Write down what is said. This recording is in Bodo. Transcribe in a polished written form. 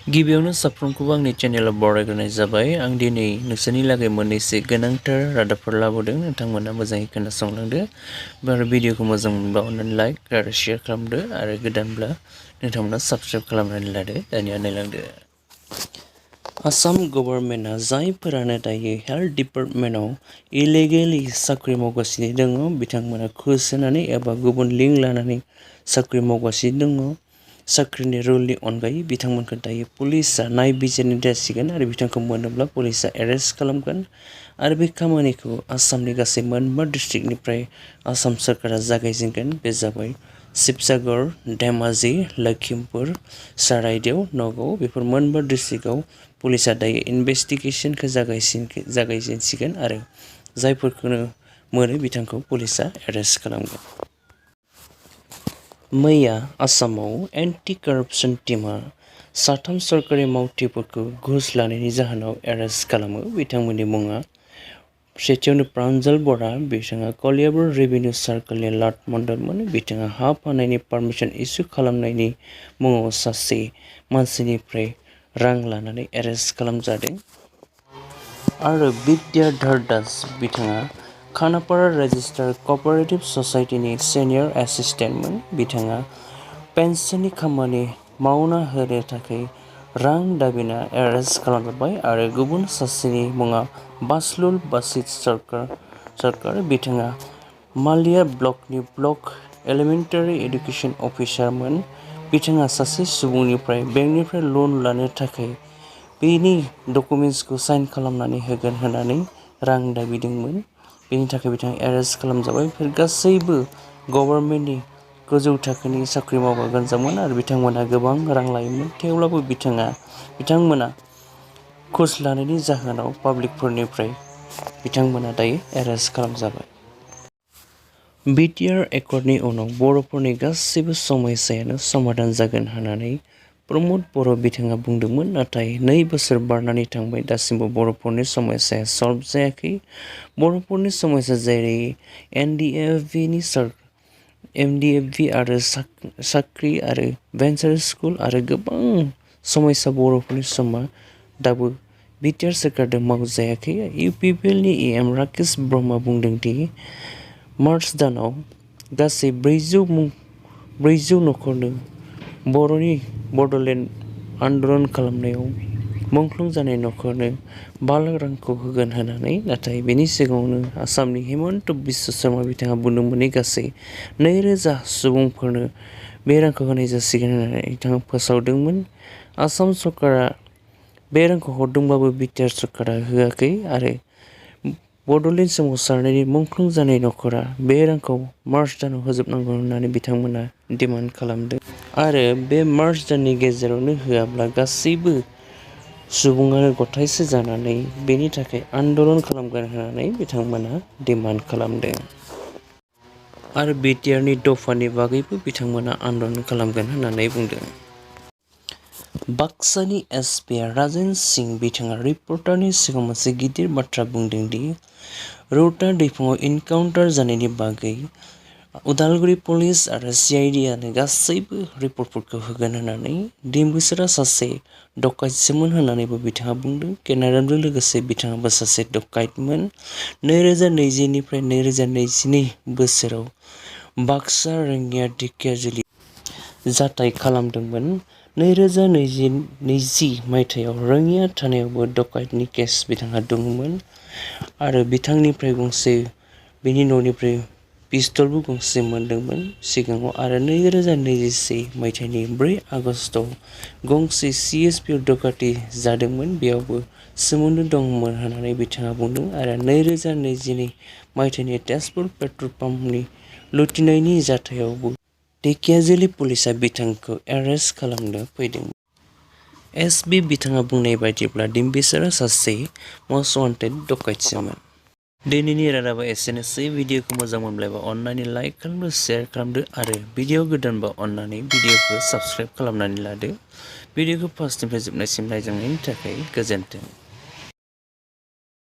गिबियावनो साफ्रोमखौबो आंनि चेनेलाव बरायग्रोनाय जाबाय। आं दिनै नोंसोरनि लागै मोननैसो गोनांथार रादाबफोर लाबोदों। नोंथांमोना मोजाङै खोनासंलांदो। आरो भिडिअखौ मोजां मोनबा अननानै लाइक आरो शेयार खालामदो आरो गोदानब्ला नोंथांमोना साबस्क्राइब खालामनानै लादो। दानिया नायलांदो। आसाम गभर्नमेन्टआ जायफोरानो दायो हेल्थ डिपार्टमेन्टआव इलिगेलि साख्रि मावगासिनो दङ बिथांमोना घुस होनानै एबा गुबुन लिंक लानानै साख्रि मावगासिनो दङ। साख्रिनि रुलनि अनगायै बिथांमोनखौ दायो पुलिसआ नायबिजिरनो जासिगोन आरो बिथांखौ मोनोब्ला पुलिसआ एरेस्ट खालामगोन। आरो बे खामानिखौ आसामनि गासै मोनबा डिस्ट्रिक्टनिफ्राय आसाम सोरखारा जागायजेनगोन। बे जाबाय शिबसागर, धेमाजि, लखिमपुर, साराइदेव, नगाव बेफोर मोनबा डिस्ट्रिक्टआव पुलिसआ दायो इनभेस्टिगेसनखौ जागायजेनसिगोन आरो जायफोरखौनो मोनो बिथांखौ पुलिसआ एरेस्ट खालामगोन। मैया आसामाव एन्टि करापसन टीमआ साथाम सरकारि मावथिफोरखौ घुस लानायनि जाहोनाव एरेस्ट खालामो। बिथांमोननि मुङा सेथियावनो प्रान्जल बरा, बिथाङा कलियाबर रेभिनिउ सार्कलनि लाट मण्डलमोन। बिथाङा हा फाननायनि पारमिसन इसु खालामनायनि मुङाव सासे मानसिनिफ्राय रां लानानै एरेस्ट खालामजादों। आरो बिद्याधर दास, बिथाङा खानापारा रेजिस्टार्ड क'अपारेटिभ ससाइटिनि सिनियर एसिस्टेन्टमोन। बिथाङा पेन्सननि खामानि मावना होनो थाखाय रां दाबिना एरेस्ट खालामजाबाय। आरो गुबुन सासेनि मुङा बासलुल बासित सरकार, बिथाङा मालिया ब्लकनि ब्लक एलिमेन्टारि एडुकेसन अफिसारमोन। बिथाङा सासे सुबुंनिफ्राय बेंकनिफ्राय लन लानो थाखाय बेनि डकुमेन्ट्सखौ साइन खालामनानै होगोन होननानै रां दाबिदोंमोन। बेनि थाखाय बिथाङा एरेस्ट खालामजाबाय। बेफोर गासैबो गभर्नमेन्टनि गोजौ थाखोनि साख्रि मावग्रा गोजामोन आरो बिथांमोनहा गोबां रां लायोमोन। थेवब्लाबो बिथांमोना घुस लानायनि जाहोनाव पाब्लिकफोरनिफ्राय बिथांमोना दायो एरेस्ट खालामजाबाय। बिटिआर एकर्डनि उनाव बर'फोरनि गासैबो समस्यायानो समाधान जागोन होननानै प्रमद बर' बिथाङा बुंदोंमोन। नाथाय 2 बोसोर बारनानै थांबाय, दासिमबो बर'फोरनि समस्याया सल्भ जायाखै। बर'फोरनि समस्या जेरै एनडिएफबि आरो साख्रि आरो भेन्सार स्कुल आरो गोबां समस्या बर'फोरनि समा दाबो बिटिआर सोरखारजों मावजायाखै। इउपिपिएलनि एम राकेश ब्रह्मआ बुंदों दि मार्च दानाव गासै 400 नखरनो बड'लेण्ड आन्दलन खालामनायाव मुंख्लं जानाय नखरनो 5 लाख रांखौ होगोन होननानै। नाथाय बेनि सिगाङावनो आसामनि हिमन्त बिश्व शर्मा बिथाङा बुंदोंमोन दि गासै 2,000 सुबुंफोरनो बे रांखौ होनाय जासिगोन होननानै बिथाङा फोसावदोंमोन। आसाम सरकारा बे रांखौ हरदोंब्लाबो बिटिआर सरकारा होआखै आरो बड'लेण्ड सोमावसारनायनि मुंख्लं जानाय नखरा बे रांखौ मार्च दानाव होजोबनांगौ होननानै बिथांमोना डिमान्ड खालामदों। आरो बे मार्च दाननि गेजेरावनो होआब्ला गासैबो सुबुङानो गथायसे जानानै बेनि थाखाय आन्दलन खालामगोन होननानै बिथांमोना डिमान्ड खालामदों। आरो बिटिआरनि दफानि बागैबो बिथांमोना आन्दलन खालामगोन होननानै बुंदों। बाक्सानि एसपि राजेन सिं बिथाङा रिपर्टारनि सिगाङाव मोनसे गिदिर बाथ्रा बुंदों दि रौता दैखरआव इनकाउन्टार जानायनि बागै उदालगुरि पुलिस आरो सिआइडिआनो गासैबो रिपर्टफोरखौ होगोन होननानै। डिम्बुसरा सासे डकाइतसोमोन होननानैबो बिथाङा बुंदों। केनाडामजों लोगोसे बिथाङाबो सासे डकाइतमोन। 2020 निफ्राय 2022 बोसोराव बाक्सा रङिया ढेकियाजुलि जाथाय खालामदोंमोन। 2020 मायथाइयाव रङिया थानायावबो डकाइतनि केस बिथांहा दंमोन आरो बिथांनिफ्राय बिनि न'निफ्राय पिस्तलबो गंसे मोनदोंमोन सिगाङाव। आरो 2021 मायथाइनि 4 आगस्टआव गंसे सिएसपिआव डकाइति जादोंमोन, बेयावबो सोमोन्दो दंमोन होननानै बिथाङा बुंदों। आरो 2022 मायथाइनि तेजपुर पेट्रल पाम्पनि लुथिनायनि जाथायावबो ढेकियाजुलि पुलिसआ बिथांखौ एरेस्ट खालामनो फैदोंमोन। एसपि बिथाङा बुंनाय बायदिब्ला डिम्बुसरा सासे मस्ट वान्टेड डकाइतसोमोन। दिनैनि रादाबा एसेनोसै। भिडिअखौ मोजां मोनब्ला अननानै लाइक खालामदो, शेयार खालामदो आरो भिडिअ गोदानबा अननानै भिडिअखौ साबस्क्राइब खालामनानै लादो। भिडिअखौ फार्स्टनिफ्राय जोबनायसिम नायजानायनि थाखाय गोजोन्थों।